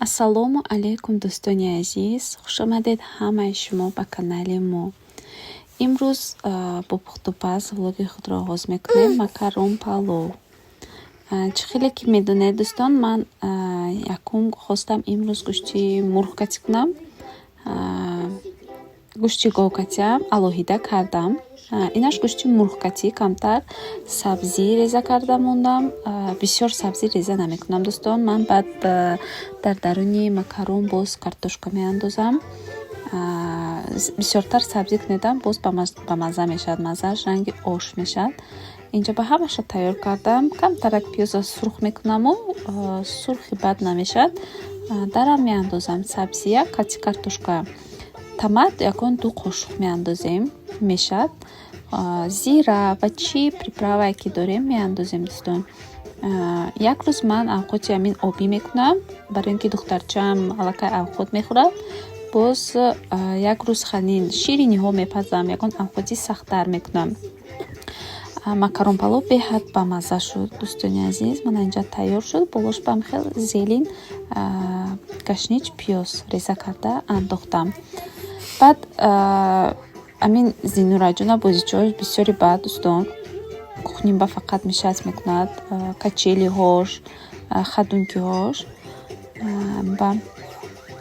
Ассалому алайкум, дӯстони азиз, хушомадед ҳамаи шумо ба канали мо. Имрӯз бо пухтупаз влоги худро оғоз мекунем. Макарон палов. Чӣ хеле ки медонед, дӯстон, ман якум хостам имрӯз гӯшти мурғ катӣ кунам. Гӯшти гов катиам алоҳида кардам. Инаш гӯшти мурғ катӣ, камтар сабзӣ реза карда мондам. Бисёр сабзӣ реза намекунам, дӯстон. Ман баъд дар даруни макарон боз картошка меандозам. Бисёртар сабзӣ кунедам, боз бамазза мешавад, маззааш ранги ош мешавад. Инҷа ба ҳамаша тайёр кардам. Камтарак пиёза сурх мекунаму, сурхи бад намешавад. Дарам меандозам сабзия кати картошка. Томат ягон ду қошуқ меандозем, мешавад. Зира ва чӣ приправае ки дорем, меандозем, дӯстон. Як рӯз ман авқоти ҳамин обӣ мекунам, барои ин ки духтарчаам аллакай авқот мехӯрад. Боз як рӯз ханин шириниҳо мепазам, ягон авқоти сахттар мекунам. Макарон палов беҳад бамазза шуд, дӯстони азиз. Мана, инҷа тайёр шуд. Болош ба хел зелень, гашнич, пиёз реза карда андохтам. Баъд ҳамин Зинураҷона бозичаҳои бисёри баъд, дӯстон, кухнимба фақат мешать мекунад, качелиҳош, ходункиҳош. Ба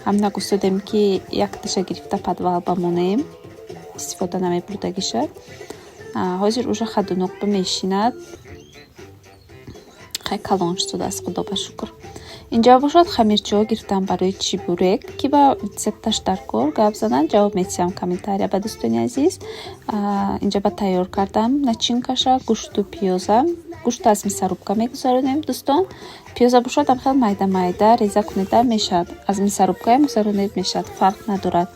ҳамина гуфтодем, ки якташа гирифта подвал ба монем, истифода намебурдагиша. Ҳозир уже ходунок ба мешинад. Хай, калон шудааст, худо ба шукр. Инҷа бошад, хамирчаҳо гирифтам барои чебурек, ки ба рецепташ дар кор гап зананд, ҷавоб медиҳам комментария ба, дӯстони азиз. Инҷа ба тайёр кардам начинкаша, гӯшту пиёза. Гӯшт аз мясорубка мегузаронем, дӯстон. Пиёза бошад, хел майда майда реза кунеда мешавад, аз мясорубкаам гузаронед, мешавад, фарқ надорад.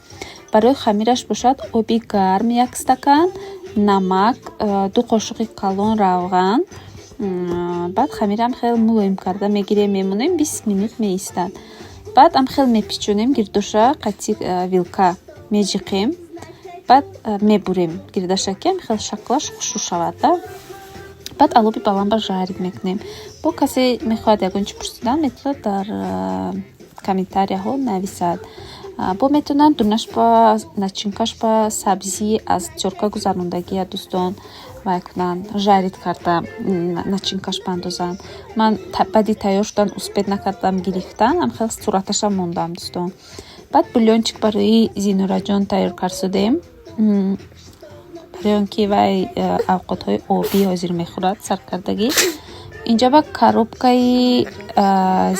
Барои хамираш бошад, оби гарм як стакан, намак, ду қошуқи калон равған. Баъд хамирам хеле мулоим карда мегирем, мемонем, 20 минут меистад. Баъд ам хел мепичонем гирдоша, қатъи вилка меҷиқем, баъд мебурем гирдаша, ки хел шаклаш хушрӯ шавад да. Баъд алоби баланд жарить мекунем. Бо касе мехоҳад ягон чӣ пурсидан, метавонад дар комментарияҳо нависад. Бо метавонанд дунаш ба начинкаш ба сабзӣ аз тёрка гузарондагия, дӯстон, вай кунанд, жарить карда начинкаш баандозанд. Ман баъди тайёр шудан успеть накардам гирифтан, ам хел сураташа мондам, дӯстон. Баъд бульончик барои Зинураҷон тайёр кард шудем, барои он ки вай авқотҳои обӣ ҳозир мехӯрад саркардагӣ. Инҷа ба коробкаи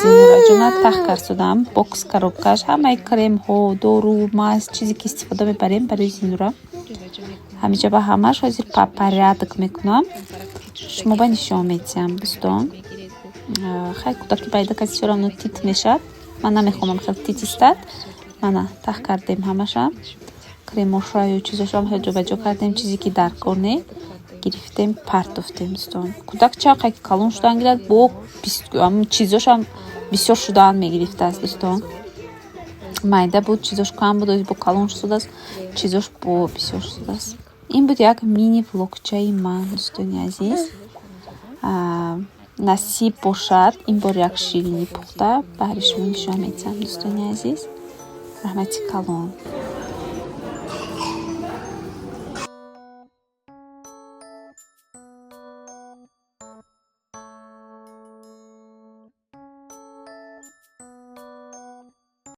Зинураҷона тах кард шудам, бокс коробкаш, ҳамаи кремҳо, дору, мазь, чизе ки истифода мебарем барои Зинура, ҳаминҷа ба ҳамаш ҳозир по порядок мекунам, шумо ба нишон медиҳам, дӯстон. Хай, кӯдаки байда каси всё равно тит мешавад, ман намехоҳам хел тит истад. Мана, тах кардем ҳамаша, кремошаю чизошам хел ҷобаҷо кардем. Чизе ки дар кор не, гирифтем, партофтем, дӯстон. Кӯдак чақай ки калон шудан гирад, бо чизошам бисёр шудаан мегирифтааст, дӯстон. Майда буд, чизош кам буд, бо калон шудааст, чизош бо бисёр шудааст. Ин буд як мини влогчаи ман, дӯстони азиз. Насиб бошад, ин бор як ширинӣ пухта баҳри шумо нишон медиҳам, дӯстони азиз. Раҳмати калон.